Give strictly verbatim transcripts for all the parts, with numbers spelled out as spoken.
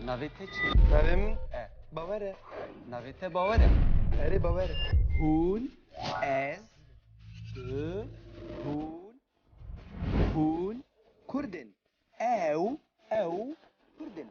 Navê te çi? Navê min E. Bawer e. Navê te Bawer e. Erê, Bawer e. Hûn, ez, tu, hûn, hûn Kurd in. Ew, ew Kurd in.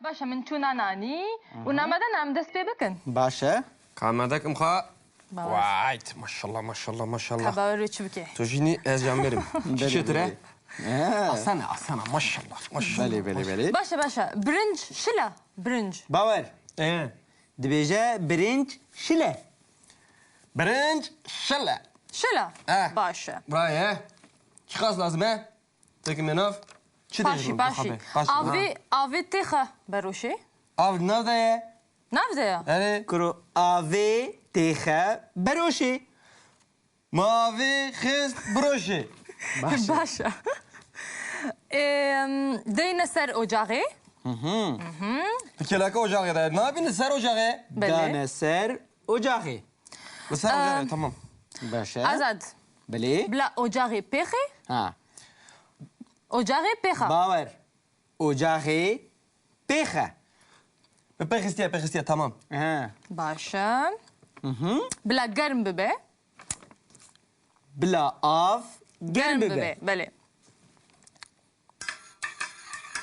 Baş e, min çûna nanî û nameden em dest pê bikin. Baş e. Ka me dekim xwe. Bawer. Vay, maşallah, maşallah, maşallah. Ka bawer wê çi bike? Tu jî nî ez can berim. Çi Belê, çêtir e? belê. He. Asana, asana, maşallah, maşallah. Belê, belê, belê. Baş e, baş e. Birinc şile, birinc. Bawer. E. Dibêje birinc şile. Birinc şile. Şile. Eh. Baş e. Vay e. Çiqas lazim e? Têkime nav. Çi Paşî, dêjin? Paşî. Paşî. Avê, avê têxe beroşê. Av nav de ye. Nav de ye? Erê. Kuro avê têxe beroşê. Ma avê xist biroşê. Baş e. Baş e. Em, deyne ser ocaxê. Hı hı. Hı hı. Tu kelaka ocaxê de nabîne ser ocaxê. Belê. Dane ser ocaxê. Li ser ocaxê, Em, tamam. Baş e. Azad. Belê. Bila ocaxê pêxê. Ha. Ocaxê pêxa. Bawer. Ocaxê pêxe. Bi pêxistiye, pêxistiye, tamam. He. Baş e. Hı hı. Bila germ bibe. Bila av germ Germ bibe. bibe, belê.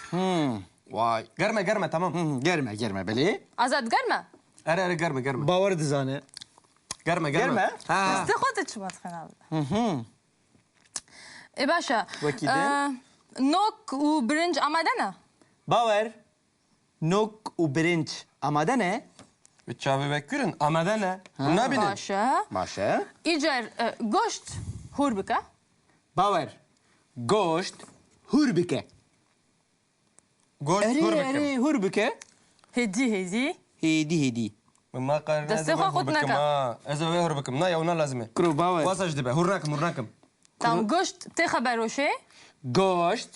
Hmm. Vay. Germe, germe, tamam. Hı hı, germe, germe, belê. Azad germe. Erê, erê, germe, germe. Bawer dizane. Germe, germe. Germe? Ha. Destê xwe tu çima dixin abi? Hı hı. E, baş e. Wekî din? E, nok û birinc amade ne? Bawer. Nok û birinc amade ne? Bi çavê vekirin, amade ne? Ha. Hûn nabînin? Baş e. Baş e. Îcar, e, goşt hûr bike. Bawer. Goşt hûr bike. Goşt Erê, hûr bikim. Erê, hûr bike. Hêdî, hêdî. Hêdî, hêdî. Min ma qal Destê ez ê xwe wê hûr qut bikim neke. Ha. Ez ê wê hûr bikim. Na, ya wina lazim e. Kuro bawer. Wasa ji dibe. Hûr nakim, hûr nakim. Tam goşt têxe beroşê. Goşt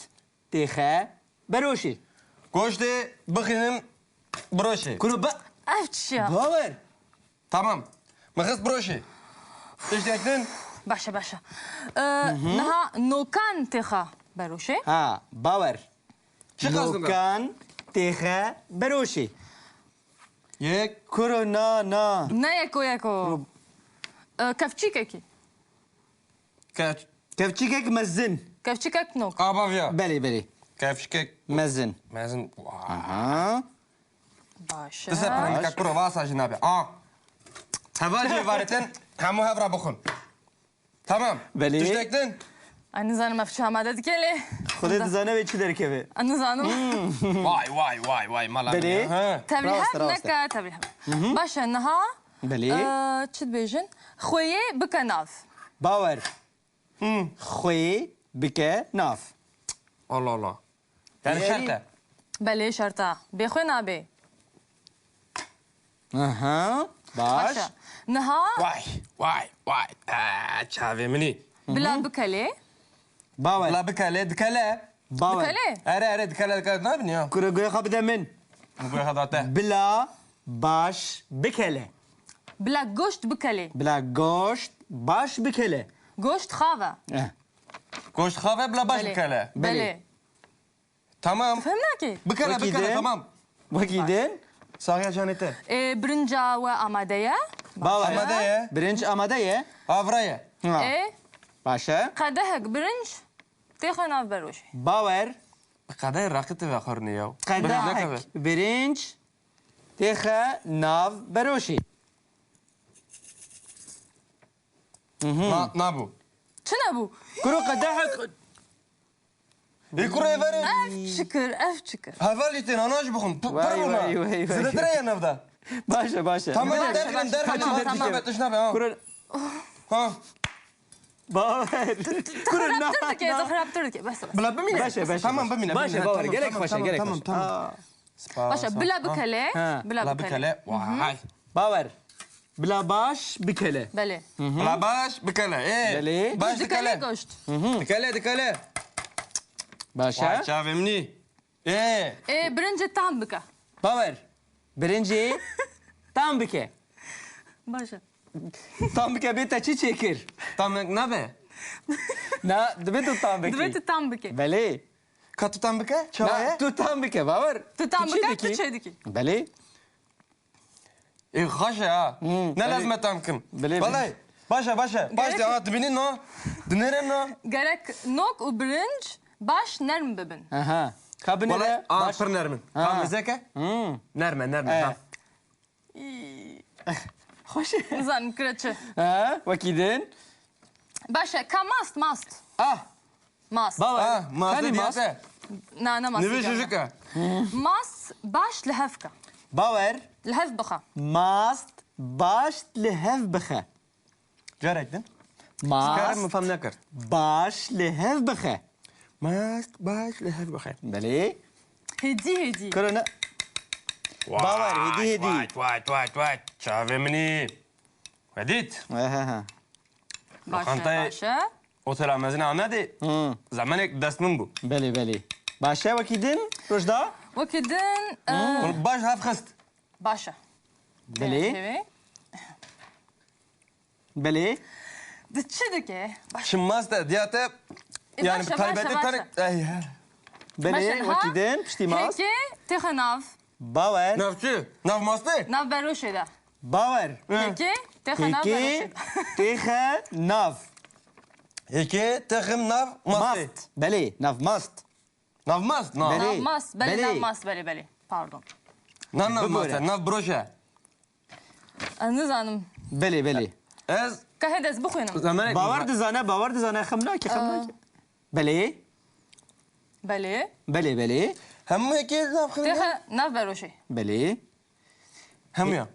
têxe beroşê. Goştê bixînim biroşê. Kuro ba- Ev çi ya? Bawer. Tamam. Min xist biroşê. Tiştek din? Baş e, baş e. Ee, niha nokan têxa beroşê. Ha, bawer. Çi qas nokan? Nokan têxe beroşê. Yek. Kuro na, na. Ne yeko, yeko. Kuro- Ee, kevçîkekî. Keç. Kevçîkek mezin. Kevçîkek nok. Aba viya. Belê, belê. Kevçîkek Mezin. mezin. Vay. Aha. Baş e. Dise pirendika kuro vasa jî nabe. A. Heval cê varêtin hemû hev ra bixwin. Tamam. Belê. Tiştek din? Ez nizanim ev çi amade dike lê. Xwedê dizane wê çi derkeve. Ez nizanim. Vay, vay, vay, vay, mala Belê. min ya. Ha. Tevlî Raweste, hev raweste. neke, tevlî hev. Baş e, niha, Belê. e, çi dibêjin? Xweyê bike nav. Bawer. Hı. Xweyê bike nav. Allah Allah. Yani Diğeri- şert e. Belê, şert e. Bêxwe nabê. Aha, baş. Baş e. Niha Vay, vay, vay. Aa, çavê minî. Bila bikelê. Bawer. Bila bikele, dikele. Bawer. Bikelê. Ere, ere, dikele, dikele. Ne bileyim ya. Kuro guya xwe bide min. Guya xwe date. Bila baş bikele. Bila goşt bikelê. Bila goşt baş bikele. Goşt xav e. Eh. Goşt xav e, bila baş Belê. bikele. Belê. Belê. Tamam. Fem nakê. Bikele, Wekî bikele, din. tamam. Wekî din. Saxiya canê te. Ê, birinca we amade ye. Bawer. Amade ye. Birinc amade ye. Avra ye. Ha. Ê, Baş e. qedehek birinc têxe nav beroşê. Bawer. Qedehê raqî te ve xornê ya. Qedehek birinc têxe nav beroşê. Mhm. Na, nabû. Çi nebû? Kuro qedehek. Ê kuro ê verê. Ev çikir, ev çikir. Hevalî tên ana jî bixwin. P-, Vay, pir bûna. vay, vay, vay. Zêdetir e ya nav de. Baş e, baş e. Tamam, Baş e, derkevin, baş e. derkevin. Tamam, Tamam, tamam, tamam. Tişt nabe, ha. Kuro Ha. Bawer. Kuro na. Xirabtir dike, tu xirabtir dike. Bes, bes. Bila bimîne. Baş e, baş e, Tamam, baş e. bimîne, Baş e, bimîne. Bawer, Tamam, gelek tamam, xweş e, tamam, gelek tamam, xweş e. tamam. Aa. Spas. Baş e, bila Ha. bikele. Ha. Bila Bila bikele. bikele. Vay. Bawer. Bila baş bikele. Belê. Bila baş bikele. Ê. Belê. Baş Dikele dikele. goşt. Dikele, dikele. Baş Vay e. çavê minî. Ê. Ê, birincê tam bike. Bawer. Birincê tam bike. Baş e. Tam bike bê te çi çêkir? Tam nabe. Na, divê tu tam bikî. Divê tu tam bikî. Belê. Ka tu tam bike? Çawa ye? Tu tam bike, bawer. Tu tam bike, tu çê dikî. Belê. Ê, xweş e ha. Hmm, ne lazim e tam kim. Belê, belê. Vallahi, baş e, baş e. Baş de, ha, dibînî no. Dinêre no. Gerek nok û birinc baş nerm bibin. Aha. Ka binêre. Vallahi, a, baş. Pir nerm in. Ha. Ka mezeke? Hmm. Nerm e, nerm e, ha. Î. Xweş e. Nizanim kire çi. Ha, wekî din. Baş e, ka mast, mast. Ah. Mast. Bawer. Ah, mast. Kanî mast? Na, ne mast. Nivê jijik e. Mast baş li hev ke. Bawer. Li hev bixe. Mast baş li hev bixe. Carek din. Mast. Karim min fam nekir. Baş li hev bixe. Mast baş li hev bixe. Belê. Hêdî, hêdî. Kuro ne? Bawer, hêdî, hêdî. Vay, vay, vay, vay. Çavê min î. Wedît. Ehe, he. Baş e, lokantayê baş e. Otela Mezin Amedê. Hı. Zemanek dest min bû. Belê, belê. Baş e, wekî din, Rojda? Wekî din, e, hı. Baş hev xist. Baş e. Belê. Tevê. Belê. Di çi dike? Baş. Çi mast e, diya te, yani, baş e, taybetî baş e, tarik, baş e. Ey, he. Belê, baş e, ha? Wekî din, piştî mast. Hêkê têxe nav. Bawer. Nav çi? Nav mastê? Nav beroşê de. Bawer. Hı. Hêkê têxe nav beroşê de. Hêkê têxe nav. Hêkê têxim nav mastê. Mast. Belê, nav mast. Nav mast, nav. Belê. Nav mast, belê, belê. Nav mast, belê, belê. Pardon. Nav, nav mast e, nav broş e. Ez nizanim. Belê, belê. Ez. Ka hêdî ez bixwînim. Bawer dizane, bawer dizane, xem nake, xem nake. Belê. Belê. Belê, belê. Hemû yekê nav xemî. Têxe nav beroşê. Belê. Hemû ya.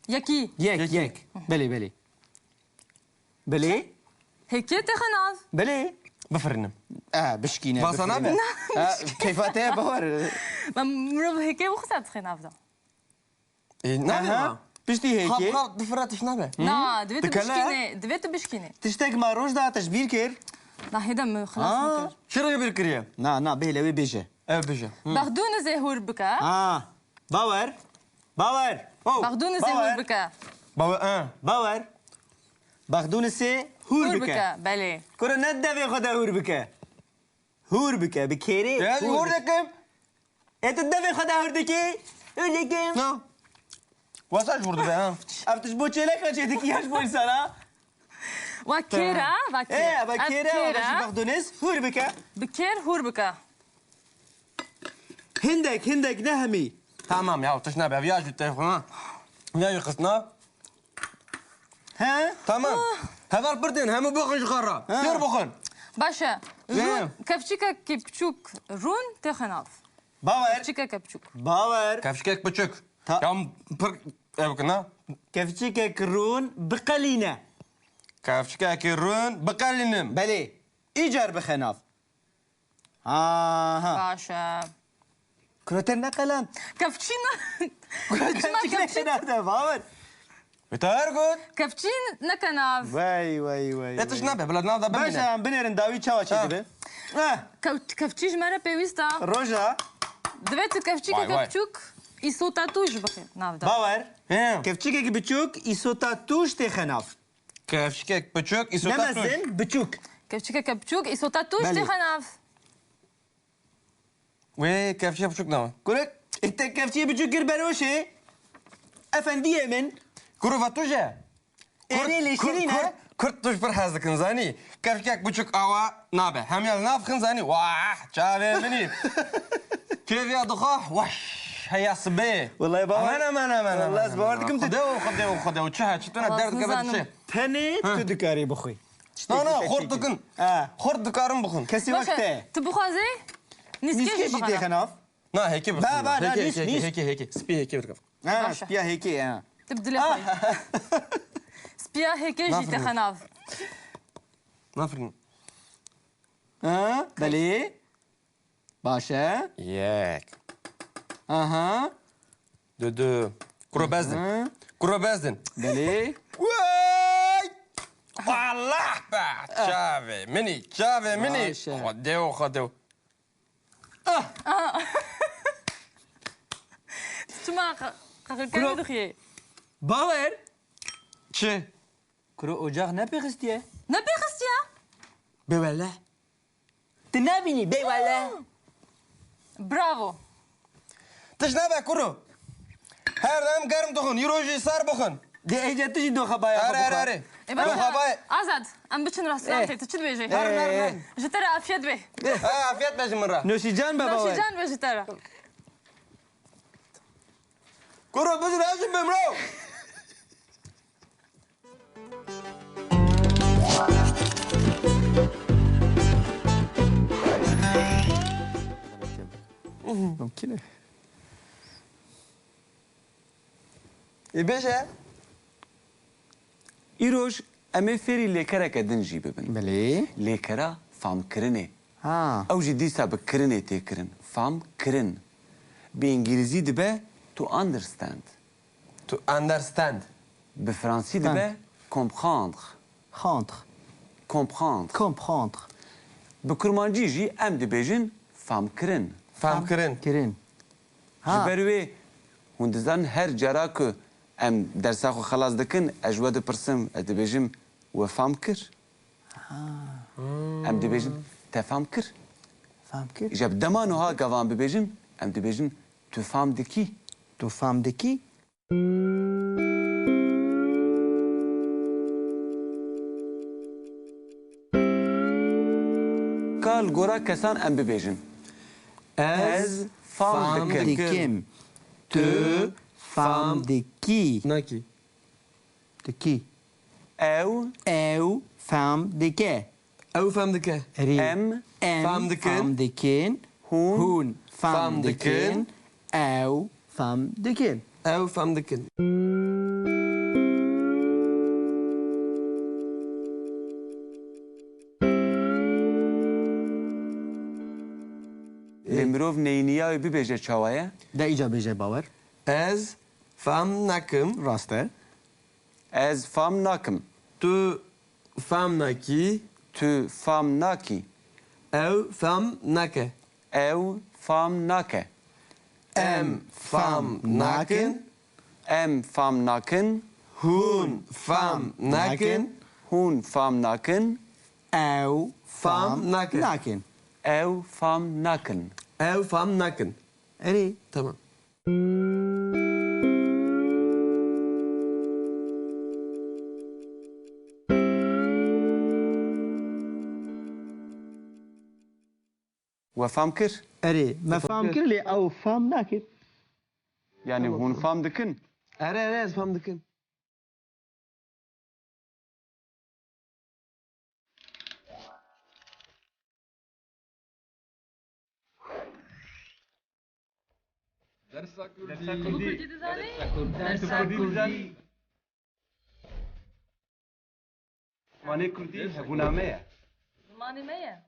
Yekî. Yek, yek. Belê, belê. Belê. Hêkê têxe nav. Belê. Bifirinim. E, bişkîne, basa bifirine. Nabe? Ha, keyfa te ye, bawer. Ma mirov hêkê bixwise dixê nav de. E, nabe. Aha. Ma. Piştî hêkê. Xap, xap, bifire tiş nabe. Na, divê tu bişkînê, divê tu bişkînê. Tiştek ma Rojda te ji bîr kir. Na, hêdî min xilas nekir. Çi re bîr kiriye? Na, na, bêle wê bêje. Ew bêje. Hı. Bexdûnizê hûr bike. Ha. Bawer. Bawer. Oh, bexdûnizê hûr bike. Bawer, ha. Bawer. Bexdûnizê hûr bike. Hûr bike, belê. Kuro ne devê xwe de hûr bike. Hûr bike, bi kêrê hûr bike. Ez hûr dikim. E, tu devê xwe de hûr dikî? Hûr dikim. Na. Wasa ji hûr dibe, ha? Ev tu ji bo çêleka çê dikî ya ji bo însana? Wa kêra, wa kêra. E, ev kêra, ev jî bexdûniz hûr bike. Bi kêr hûr bike. Hindek, hindek, ne hemî. Tamam ya, tiş nabe, ev ya jî te xwe, ha? Ya jî xistna. He? Tamam. Ah. Heval pir tên, hemû bixwin ji xwe re. He. Pêr bixwin. Baş e. He. Rûn, kevçikekî piçûk rûn têxe nav. Bawer. Kevçikeke piçûk. Bawer. Kevçikek piçûk. Ta- Ya pir ev kina. Kevçikek rûn biqelîne. Kevçikekî rûn biqelînim. Belê. Îcar bixe nav. Aha. Baş e. Kuro te neqeland. Kevçî ne? Kuro te çi kevçî nerede, bawer? Wê te her got. Kevçî neke nav. Vay, vay, vay, vay. E, tiş nabe, bila nav da bimîne. Baş e, em binêrin dawî çawa çê dibe. Ha. Kev-, kevçî ji me re pêwîst e. Roja. Divê tu kevçîkeke biçûk îsota tûj bixî nav de. Bawer. He. Kevçikek biçûk îsota tûj têxe nav. Kevçikek biçûk, îsota tûj. Ne mezin, biçûk. Kevçikeke biçûk, îsota tûj têxe nav. Belê. Wê kevçikek biçûk ne. Kurek, e, te kevçiyê biçûk kir beroşê. Efendiyê min. Kuro va tûj e. Erê lê şirîn e. Kurd, Kurd, Kurd tûj pir hez dikin, zanî. Kevçikek biçûk awa nabe. Hemiya li nav xin, zanî. Wah, çavê min î. Kêviya dixwe, weş, heya sibê. Wellahî bawer. Aman, aman, aman, aman. Wellahî ez bawer dikim tu. Xwedê û, Xwedê û, Xwedê û, çi he, çi tune derd dibe çi. Tenê tu dikarî bixwî. Na, na, xort dikin. Ha. Xort dikarin bixwin. Kesî wek te. Tu bixwazî, nîskê jî têxe nav. Na, hêkê bixwin. Ba, ba, na, nîsk, nîsk. Hêkê, hêkê, hêkê. Spî hêkê bixwin. Ha, spîya hêkê, ha. Tu bi dilê xwe. Spîya hêkê jî têxe nav. Nafirin. Ha, belê. Baş e. Yek. Aha. Du, du. Kuro bezdin. Aha. Kuro bezdin. Belê. Wey! Allah be! Çavê min î, çavê min î. Baş e. Xwedê û, Xwedê û. Ah! Çima qe-, qehirkerî dixiyê? Bawer. Çi? Kuro ocax nepêxistiye? Nepêxistiye? Bê wele. Tu nabînî, bê wele. Bravo. Tişt nabe kuro. Her dem germ dixwin, îro jî sar bixwin. Dê êca tu jî doxa baya xwe bixwe. Erê, erê, erê. Ê, baş e. Doxa baya. Azad, em biçin restorantê, tu çi dibêjî? Herin, herin, herin. Ji te re afiyet be. He, afiyet be ji min re. Noşîcan be bawê. Noşîcan be ji te re. Kuro, bijin, ez jî bimro. Mumkin e. Ê bêje. Îroj em ê fêrî lêkereke din jî bibin. Belê. Lêkera famkirinê. Ha. Ew jî dîsa bi kirinê tê kirin. Famkirin. Bi îngilîzî dibe to understand. To understand. Bi fransî dibe comprendre. Comprendre. Comprendre. Comprendre. Bi kurmancî jî em dibêjin famkirin. Famkirin. Kirin. Ha. Ji ber wê hûn dizanin her cara ku em dersa xwe xelas dikin, ez ji we dipirsim, ez dibêjim we fam kir. Ha. Em dibêjin te fam kir. Fam kir. Îja bi dema nuha gavan bibêjin, em dibêjin tu fam dikî. Tu fam dikî. Ka li gora kesan em bibêjin. Ez fam dikim. Dikim. Tu fam dikî. Nakî. Dikî. Ew. Ew fam dike. Ew fam dike. Erê. Em. Em fam dikin. Fam dikin. Hûn. Hûn fam dikin. Ew fam dikin. Ew fam dikin. Lê mirov neyniya wê bibêje çawa ye? De îca bêje bawer. Ez fam nakim. Rast e. Ez fam nakim. Tu fam nakî. Tu fam nakî. Ew fam nake. Ew fam nake. Em fam nakin. Em fam nakin. Hûn fam nakin. Hûn fam nakin. Ew fam nakin. Ew fam nakin. Ew fam nakin. Erê. Tamam. We fam kir? Erê, me fam kir lê ew fam nakir. Yanî hûn fam dikin? Erê, erê, ez fam dikin. Dersa Kurdî. Dersa Kurdî. Dersa Kurdî. Dersa Kurdî. Zimanê Kurdî hebûna me ye. Zimanê me ye.